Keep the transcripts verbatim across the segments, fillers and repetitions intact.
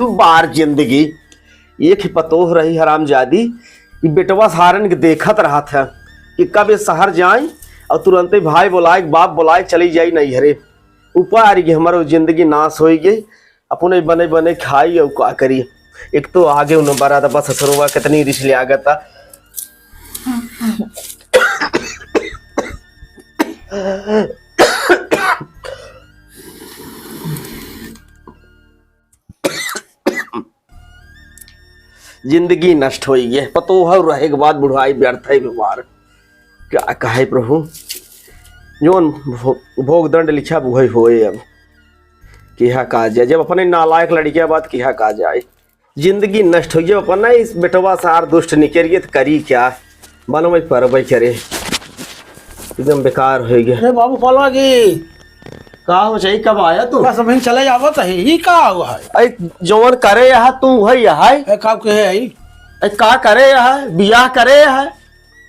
बार जिंदगी, एक ही पतोह रही हरामजादी, ई बेटवा सारन के देखत रहत है कि कब ये शहर जाए और तुरंते भाई बोलाए, बाप बोलाए, चली जाई नैहरे। ऊपर आ रही हमारो जिंदगी नाश होई गई, अपने बने बने खाई और का करी। एक तो आगे उन्हें बड़ा था बस ससुरवा कितनी रिस ले आगता। जिंदगी नष्ट होई गे, पतोह रहे के बाद बुढ़ाई व्यर्थ है व्यवहार। क्या कहे प्रभु, जौन भो-, भोग दंड लिखा वही होए। अब किहा का जाए, जब अपने नालायक लड़किया बात किहा का जाए। जिंदगी नष्ट होई, जब अपना इस बेटवा सार दुष्ट निकल गए तो करी क्या, बनवे परवे करे, एकदम बेकार हो गया। अरे बाबू पालवा जी, का हो जाई, कब आया तू? बस अभी चले आवत है, ई का हुआ है? अरे जवन करे यहाँ तू वही यहाँ। ए, का कहे है? ए, का करे यहाँ? बियाह करे यहाँ?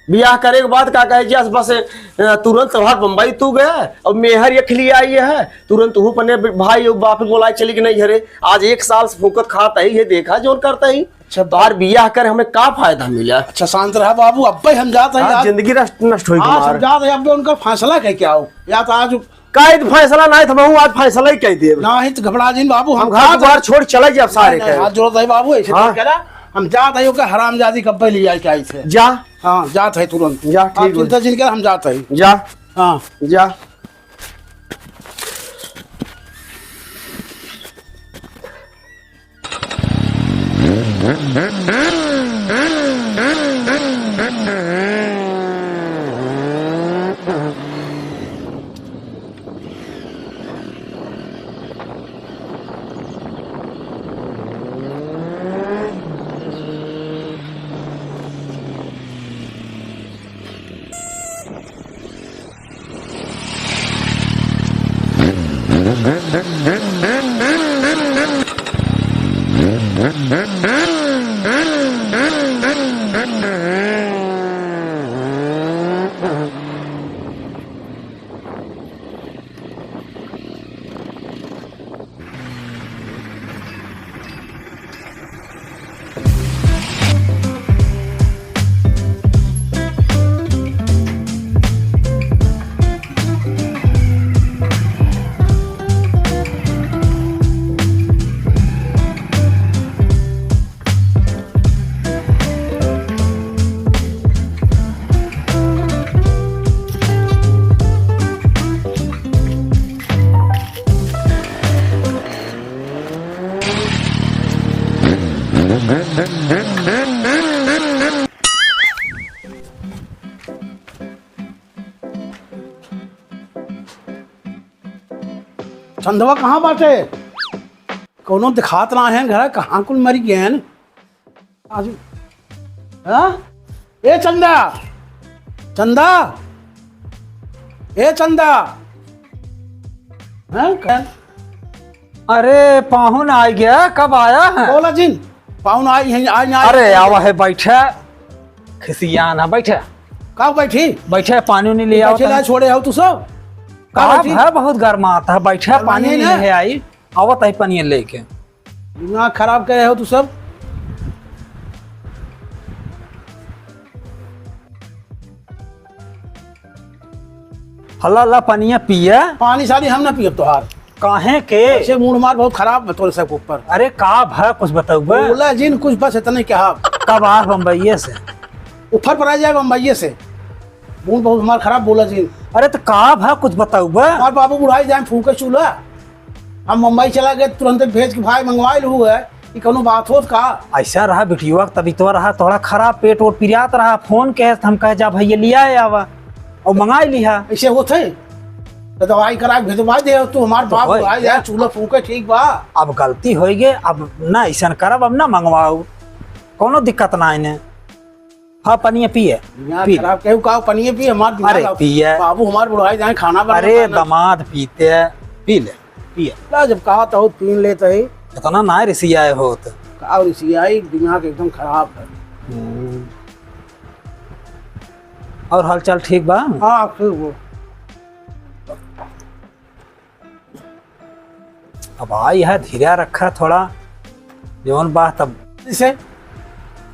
बियाह करे के बाद का कहे जी, बस, अ, तुरंत तोहार बम्बई तू गया और मेहर एक लिए आई है, तुरंत तू अपने भाई और बाप बोलाए चली कि नहीं घरे। आज एक साल से फूकत खात है, ये देखा जौन करता है। अच्छा, तोहार बियाह कर हमें का फायदा मिला? अच्छा, शांत रहा बाबू, अब भाई हम जात है हाँ, यार। जिंदगी नष्ट, नष्ट होई आज हमार। हम जात है, अब उनका फैसला कह क्या हो? या तो आज काहे तो फैसला नहीं था, मैं आज फैसला ही कह दे। नहीं तो घबरा जिन बाबू, हम हम घर का द्वार छोड़ चले जाब सारे नहीं, नहीं, कहे। हाथ जोड़त है बाबू, ऐसे हाँ। नहीं करा। हम जात है, ओके हरामजादी कब्बे ले जाए के आई थे। जा। हाँ, जात है तुरंत। जा, आप ठीक चिंता बा। जिन कर, हम जात है। जा। हाँ। जा। चंदवा कहाँ बाटे? कौनो दिखात ना है घर, कहाँ कुल मरी गए हैं? आज, हाँ? ए चंदा, चंदा, ए चंदा, हैं? अरे पाहुन आ गया, कब आया है? बोला जिन, पाहुन आई है, आई, आई। अरे आवा है, बैठा, खिसियान है, बैठा। का बैठी? बैठा, पानी उनी ले आओ बैठे ला तनी। छोड़े हो तू सब? का का बैठी? है, बहुत गर्मात है, बैठा, गर्माने पानी उनी ना। ले आई, आवत है पानी लेके। दिमाग खराब करे हो तू सब। हल्ला ला पनिया पिया। पानी सानी हम ना पियब तोहार। काहे के? ऐसे मूड मार बहुत खराब है तोरे सब के ऊपर। अरे का भा कुछ बतउबे? बोला जिन कुछ बस इतने क्या। कब आ बम्बईये से? ऊपर पर आ जाए बम्बईये से। मूड बहुत हमार खराब बोला जिन। अरे तो का भा कुछ बतउबे? हमार बाबू बुढ़ाई जाए फूके चूल्हा। हम मुंबई चला गए, तुरंत भेज के भाई मंगवाइल हुए। ई कौनो बात होत का? ऐसा रहा बिटिया, तबीयत रहा थोड़ा खराब, पेट वोट पिरात रहा, फोन कहे, हम कहे जा भैया लिया आवा और मंगाई लिहा। ऐसे होत है? तो दवाई करा के भेजवा दे, तू हमार तो बाप होई भाई क्या? यार, चूल्हा फूके ठीक बा। अब गलती होई गई, अब ना ऐसा करब, अब ना मंगवाऊ, कौनो दिक्कत ना इन्हें। हाँ, पनिया पिए। दिमाग पी ले। खराब केहू का पनिया पिए, हमार दिमाग अरे, खराब। पिए। बाबू हमार बुढ़ाई जाए, खाना बनाना अरे, पड़ना। दमाद पीते, पी ले, पिए। ला, जब कहा तो पीन लेते ही। इतना ना रिसियाए होत। का रिसियाई, दिमाग एकदम खराब है। हम्म। और हालचाल ठीक बा? हाँ, ठीक बा। अब आई है, धीरा रखा थोड़ा। जौन बात अब जैसे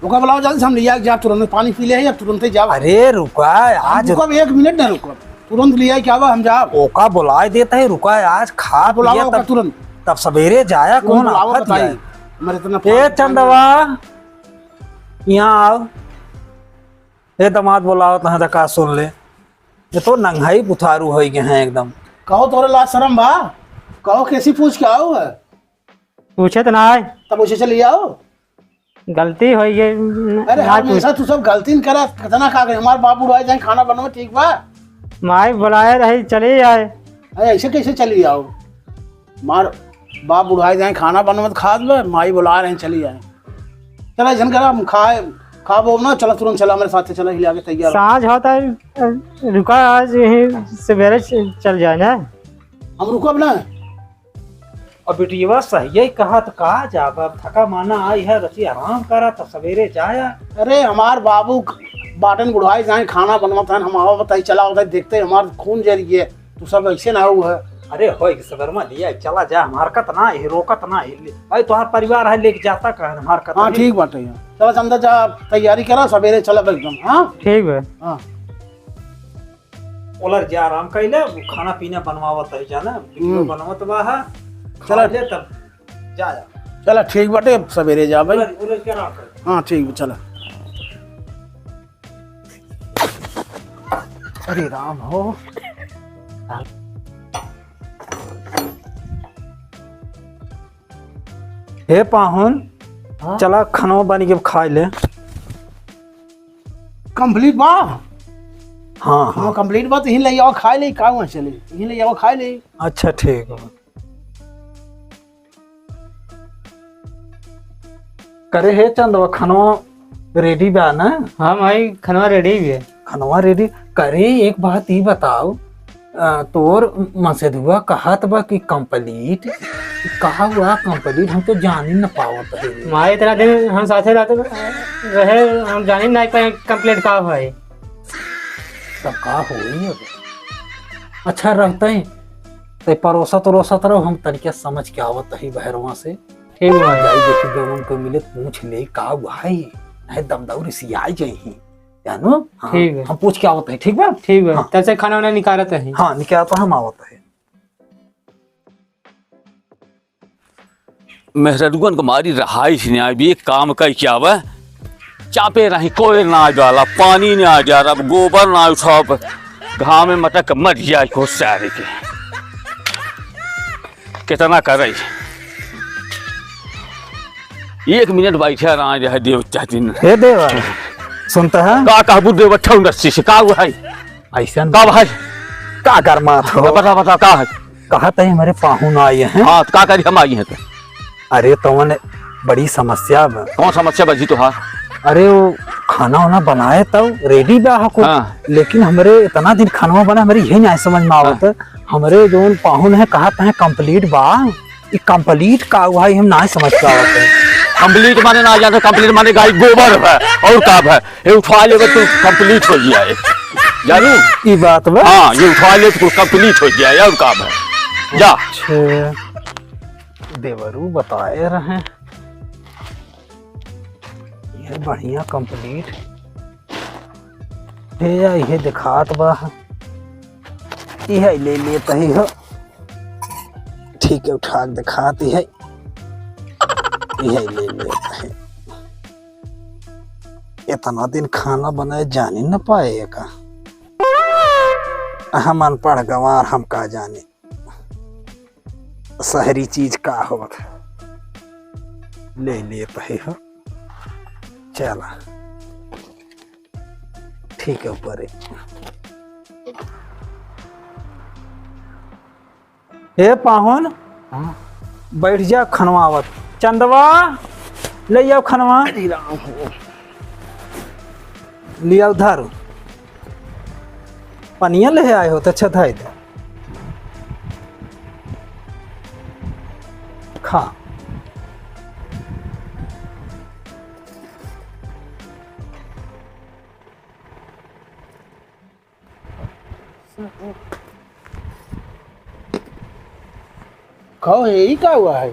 ओका बुलाओ जल्दी से, हम लिया के जाब तुरंत, पानी पी ले है, अब तुरंते जाब। अरे रुका, हम आज रुकब, एक मिनट ना रुकब, तुरंत लिया के आवा, हम जाब। ओका बुलाए देत है, रुका, आज खा बुलावा पिया ओका तब, तुरंत। तब सवेरे जाया, तुरंत कौन बुलावा, आफत बताई। है? हमारे इतना ए पानी चंदवा, यहाँ आओ। ए दमाद बुलावत हैं, तो का सुन ले। ये तो नंगाई बुथारू होई गए हैं एकदम। कहो तोरे लाज शरम बा? कहो कैसी पूछ के आओ है? पूछे तो ना आए। तब उसे चले आओ। गलती होई गई, न-, अरे ना हर पूछ। हमेशा तू सब गलती न करा, कितना का करे, हमार बाप बुढ़ाए जाए खाना बनवा, ठीक बा? माई बुलाए रही, चले आए। अरे ऐसे कैसे चली आओ? मार बाप बुढ़ाए जाए, खाना बनवत खात बा, माई बुला रहे हैं, चली आए। चला, ऐसन करा, हम खाए, खाबो ना, चला तुरंत चला, हमारे साथ चला, हिला के तैयार हो। साँझ होता है, रुका, आज यहीं सवेरे च-, चल जाए ना। हम रुकब ना। अब बिटिया सही है कहा, तो कहा जाब, अब थका माना आई है, रची आराम करा, तो सवेरे जाया। अरे, हमार बाबू बाटन बुढ़ाए जाए, खाना बनवत हैं, हम आवा बताई, चला होता है, देखते हैं, हमार खून जरी है। तू सब ऐसे ना हुआ है। अरे होई के सवेर में लिया, चला जा, हम हरकत ना है, रोकत ना है। भाई तोहार परिवार है, लेके जाता कहा, हम हरकत हाँ, नहीं। ठीक बात है यार। चला चंदा जा, तैयारी करा, सवेरे चलब एकदम, हाँ? ठीक बा। हाँ। ओलर जा आराम कैले, वो खाना पीना बनवावत है जाना, वीडियो हम्म। बनवत बा है। चला। खा ले तब जा, जा। चला ठीक बाटे, सवेरे जा भाई। ओलर, ओलर के आराम कर। हाँ, ठीक बा, चला। अरे राम हो। हे पाहुन, हाँ? चला खाना बन के खाए ले। Complete बा? हाँ, हाँ। हाँ, complete बा, तो यहीं ले आओ, खाए ले, का हुआ चले? यहीं ले आओ, खाए ले। अच्छा, ठीक बा। करे हे चंदवा, खनवा ready बा ना? हाँ भाई, खनवा ready भी है। खनवा ready। करे, एक बात ई बताओ, अ, तोर मसेधुआ कहत बा कि complete, का हुआ complete? हम तो जानी न पावत है। माई इतना दिन हम साथे रहते रहे, हम जानी नहीं पाए complete का भाई। तब का होई अब? अच्छा रहते हैं, ते परोसत उरोसत रहो, हम तनिका समझ के आवत ही बहरवा से। ठीक बा। जाई देखी, जवन को मिले पूछ ले, का भाई, नहीं दमदौरी से आई जाई ही, जानो? हाँ, ठीक बा। हम पूछ के आवत है, ठीक बा? ठीक बा। हाँ। तब से खाना वाना निकारत है। हाँ, निकारत हम आवत है। मेहररुअन के मारी रहाई से नहीं आए, एक काम कई क्या बा? चापे रही, कोई ना आवे वाला, पानी ना आ जा रहा, गोबर ना उठाओ, घाम में मटक के मर जाए को सारे के। कितना करे? एक मिनट बैठे रहा रहे देव चाहतीन। हे देवा, सुनता है? का कहबू देव ठौंडा से का हुआ है? ऐसन का भाई? का गरमात हो? बता, बता, का है? कहत है हमारे पाहुन आए हैं। हाँ, तो का करी हम आई हैं तो? अरे तवन बड़ी समस्या बा। कौन समस्या बा जी तोहार? अरे वो खाना वाना बनाए तब ready बा हको। हाँ। लेकिन हमरे इतना दिन खाना बना, हमरे यही नहीं समझ में आवत। हाँ। हमरे जौन पाहुन है कहत है complete बा, ई complete का हुआ है, हम ना समझ पावत है। Complete माने ना जाने, complete माने गाय गोबर है, और का है? ये उठा लेबे तो complete हो जाए, जानू? ई बात बा। हाँ, ये उठा ले तो complete हो जाए, और का है? जा। अच्छा, देवरू बताए रहे, ये बढ़िया complete। हे या, ये दिखात बा, ये ले लेत ही हो। ठीक है, उठा के दिखात ही है, ये ले लेत ही। इतना दिन खाना बनाए जाने न पाए का। हम अनपढ़ गंवार, हम का जाने शहरी चीज का होत है। ले लेत ही हो, चला ठीक है ऊपर है। हे पाहुन, हाँ? बैठ जा, खनवा आवत। चंदवा, ले आओ खनवा। अरे राम हो। ले आओ, धर। पनिया ले आए हो तो अच्छा था इधर। खा। कहो, यही का हुआ है?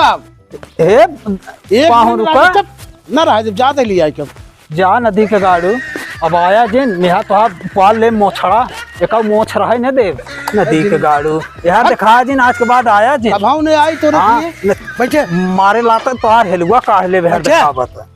अब। ए, एक पाहुन दिन रुका। राजा चुप न रहा, जब जाते ले आई कब। जा नदी के गाड़ू, अब आया जिन, नेहा तोहार पाल ले मोछड़ा, एका मोछ रहे न देव, नदी के गाड़ू। यहाँ हट। देखा जिन, आज के बाद आया जिन। अब हम नहीं आई तो हाँ, रखिए। न-, बैठे। मारे लाता तोहार हेलुआ काढ़ ले, बैठे। देखावत।